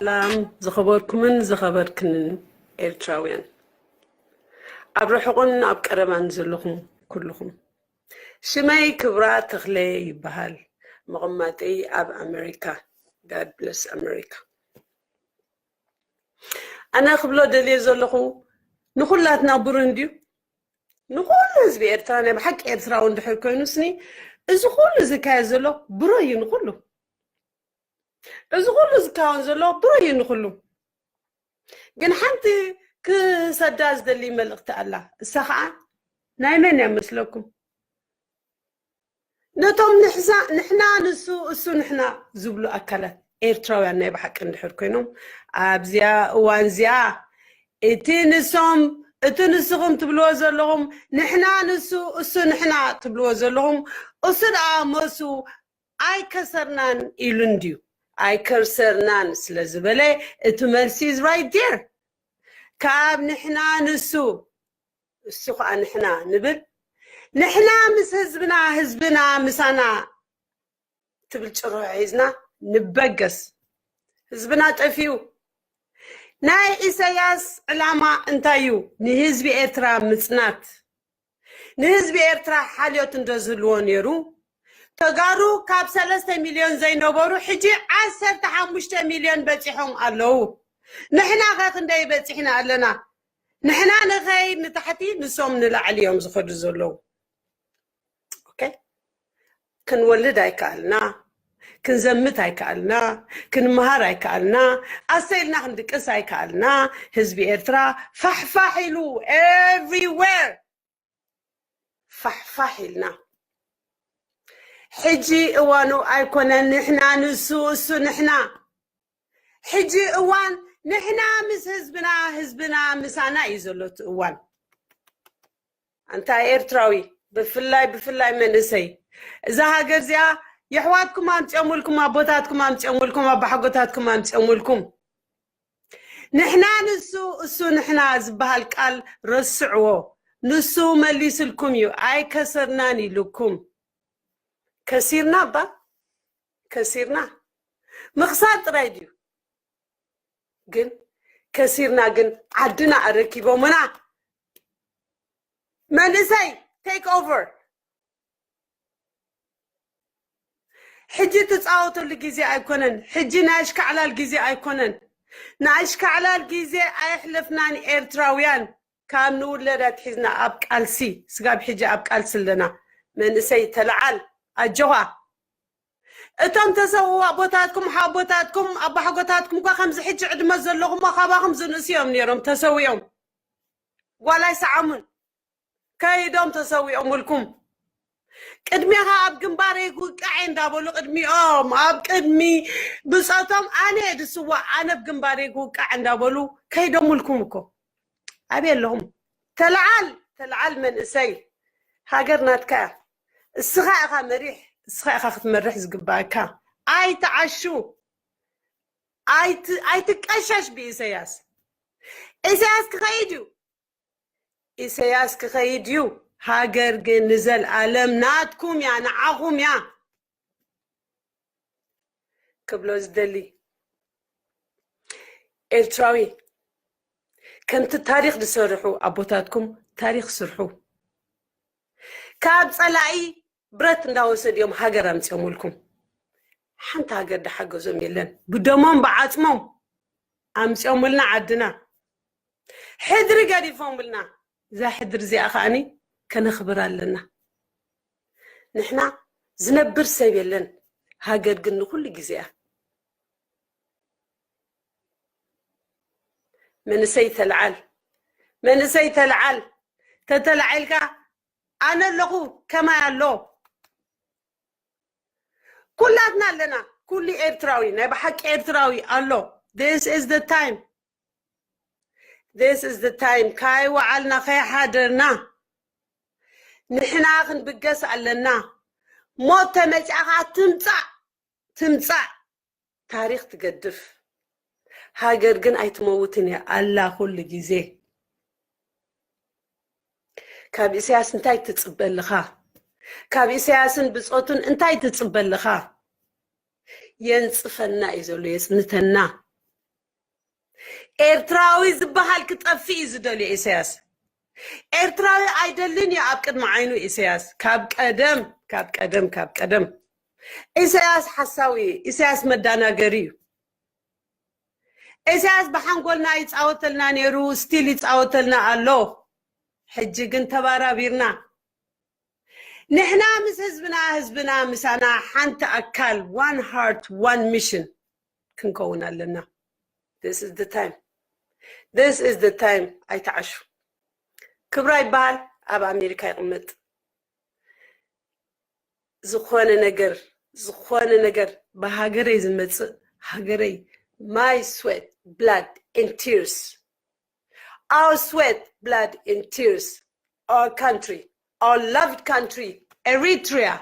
ሰላም ዝኸበርኩምን ዝኸበርክንን ኤርትራውያን፣ ኣብ ርሑቕን ኣብ ቀረባን ዘለኹም ኩልኹም። ሽመይ ክብራ ተኽለ ይበሃል። መቐመጠይ ኣብ ኣመሪካ። God bless ኣመሪካ። ኣነ ክብሎ ደልየ ዘለኹ፣ ንኹላትና ብሩህ እንድዩ። ንኹሉ ህዝቢ ኤርትራ፣ ናይ ብሓቂ ኤርትራዊ እንድሕር ኮይኑ ስኒ፣ እዚ ኩሉ ዝካየድ ዘሎ ብሩህ እዩ ንኹሉ። እዚ ኩሉ ዝካወን ዘሎ ብሩህ እዩ ንኹሉ። ግን ሓንቲ ክሰዳ ዝደሊ መልእኽቲ ኣላ። እሳ ኸዓ ናይ መን እያ መስለኩም? ነቶም ንሕሳ-፣ ንሕና ንሱ፣ እሱ ንሕና ዝብሉ ኣካላት ኤርትራውያን ናይ ብሓቂ እንድሕር ኮይኖም፣ ኣብዚኣ እዋን እዚኣ እቲ ንሶም፣ እቲ ንስኹም ትብልዎ ዘለኹም፣ ንሕና ንሱ፣ እሱ ንሕና ትብልዎ ዘለኹም፣ እሱ ደኣ መሱ ኣይከሰርናን ኢሉ እንድዩ። ኣይከሰርናን ስለ ዝበለ፣ እቲ መልሲ is right there። ካብ ንሕና ንሱ፣ እሱ ኸዓ ንሕና ንብል፣ ንሕና ምስ ህዝብና፣ ህዝብና ምሳና ትብል ጭርሖ ሒዝና ንበገስ። ህዝብና ጠፊኡ። ናይ ኢሳያስ ዕላማ እንታይ እዩ? ንህዝቢ ኤርትራ ምጽናት። ንህዝቢ ኤርትራ ሓልዮት እንዶ ዝህልዎ ነይሩ፣ ተጋሩ ካብ ሰለስተ ሚልዮን ዘይነበሩ፣ ሕጂ ዓሰርተ ሓሙሽተ ሚልዮን በጺሖም ኣለዉ። ንሕና ኸ ክንደይ በጺሕና ኣለና? ንሕና ንኸይድ ንታሕቲ፣ ንሶም ንላዕሊ እዮም ዝኸዱ ዘለዉ። ኦኬ? ክንወልድ ኣይከኣልና፣ ክንዘምት ኣይከኣልና፣ ክንመሃር ኣይከኣልና፣ ኣሰይልና ክንድቅስ ኣይከኣልና። ህዝቢ ኤርትራ ፋሕፋሕ ኢሉ፣ everywhere ፋሕፋሕ ኢልና። ሕጂ እዋኑ ኣይኮነን ንሕና ንሱ፣ እሱ ንሕና። ሕጂ እዋን ንሕና ምስ ህዝብና፣ ህዝብና ምሳና እዩ ዘሎ እቲ እዋን። ኣንታ ኤርትራዊ፣ ብፍላይ፣ ብፍላይ መንእሰይ፣ እዛ ሃገር እዚኣ የሕዋትኩም ኣምጺኦምልኩም፣ ኣቦታትኩም ኣምጺኦምልኩም፣ ኣባሓጎታትኩም ኣምጺኦምልኩም። ንሕና ንሱ፣ እሱ ንሕና ዝበሃል ቃል ረስዕዎ። ንሱ መሊስልኩም እዩ፣ ኣይከሰርናን ኢሉኩም። ከሲርና እባ፣ ከሲርና። ምኽሳር ጥራይ ድዩ? ግን ከሲርና፣ ግን ዓድና ኣረኪቦምና። መንእሰይ፣ take over። ሕጂ ትጻወተሉ ግዜ ኣይኮነን። ሕጂ ናይ ኣሽካዕላል ግዜ ኣይኮነን። ናይ ኣሽካዕላል ግዜ ኣየሕለፍናን ኤርትራውያን። ካብ ንውለድ ኣትሒዝና ኣብ ቃልሲ፣ ስጋብ ሕጂ ኣብ ቃልሲ ኣለና። መንእሰይ ተለዓል፣ ኣጆኻ። እቶም ተሰውኡ ኣቦታትኩም፣ ሓቦታትኩም፣ ኣባሓጎታትኩም እኳ ከምዚ ሕጂ ዕድመ ዘለኹም ካባኹም ዝንእሱ እዮም ነይሮም ተሰዊኦም። ጓል ኣይሰዓሙን። ከይዶም ተሰዊኦምልኩም። ቅድሜኻ ኣብ ግንባረይ ክውቃዕ እንዳበሉ፣ ቅድሚኦም፣ ኣብ ቅድሚ ብጾቶም ኣነ ድስዋእ፣ ኣነ ኣብ ግንባረይ ክውቃዕ እንዳበሉ ከይዶምልኩም እኮ። ኣበይ ኣለኹም? ተለዓል፣ ተለዓል መንእሰይ። ሃገር ናትካ እያ። እስኻ ኢኻ መሪሕ፣ እስኻ ኢኻ ክትመርሕ ዝግባእካ። ኣይትዓሹ። ኣይት-፣ ኣይትቀሸሽ ብኢሰያስ። ኢሰያስ ክኸይድ እዩ። ኢሰያስ ክኸይድ እዩ። ሃገር ግን ንዘልኣለም ናትኩም እያ፣ ንዓኹም እያ። ክብሎ ዝደሊ፣ ኤርትራዊ፣ ከምቲ ታሪኽ ዝሰርሑ ኣቦታትኩም ታሪኽ ስርሑ። ካብ ጸላኢ ብረት እንዳወሰዱ እዮም ሃገር ኣምጺኦምልኩም። ሓንቲ ሃገር ድሓገዞም የለን። ብደሞም ብዓጽሞም ኣምጺኦምልና ዓድና። ሕድሪ ገዲፎምልና። እዛ ሕድሪ እዚኣ ከኣኒ ከነኽብር ኣለና። ንሕና ዝነብር ሰብ የለን። ሃገር ግን ንኹሉ ግዜ እያ። መንእሰይ ተልዓል፣ መንእሰይ ተልዓል። ተተላዒልካ ኣነ ኣለኹ፣ ከማይ ኣሎ። ኩላትና ኣለና። ኩሉ ኤርትራዊ፣ ናይ ብሓቂ ኤርትራዊ ኣሎ። This is the time. This is the time. ካይወዓልና፣ ካይሓደርና፣ ንሕና ክንብገስ ኣለና። ሞት ተመጺኣ ኸዓ ትምጻእ፣ ትምጻእ። ታሪኽ ትገድፍ። ሃገር ግን ኣይትመውትን እያ፣ ኣላ ኩሉ ግዜ። ካብ ኢሳያስ እንታይ ትጽበ ኣለኻ? ካብ ኢሳያስን ብጾቱን እንታይ ትጽበ ኣለኻ? የንጽፈና እዩ ዘሎ፣ የጽንተና። ኤርትራዊ ዝበሃል ክጠፍእ እዩ ዝደልዮ ኢሳያስ። ኤርትራዊ ኣይደልን እዩ ኣብ ቅድሚ ዓይኑ ኢሳያስ። ካብ ቀደም፣ ካብ ቀደም፣ ካብ ቀደም። ኢሳያስ ሓሳዊ እዩ። ኢሳያስ መዳናገሪ እዩ። ኢሳያስ ብሓንጎልና ይጻወተልና ነይሩ፣ ስቲል ይጻወተልና ኣሎ። ሕጂ ግን ተባራቢርና። ንሕና ምስ ህዝብና፣ ህዝብና ምሳና፣ ሓንቲ ኣካል፣ one heart, one mission ክንከውን ኣለና። This is the time. This is the time. ኣይተዓሹ። ክብራ ይበሃል ኣብ ኣሜሪካ ይቕመጥ። ዝኾነ ነገር፣ ዝኾነ ነገር ብሃገረይ ዝመጽእ፣ ሃገረይ፣ my sweat, blood and tears. Our sweat, blood and tears. Our country, our loved country, Eritrea.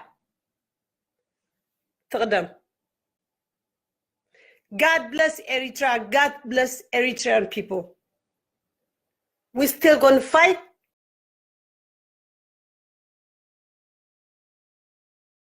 ትቕደም። God bless Eritrea. God bless Eritrean people. We still gonna fight.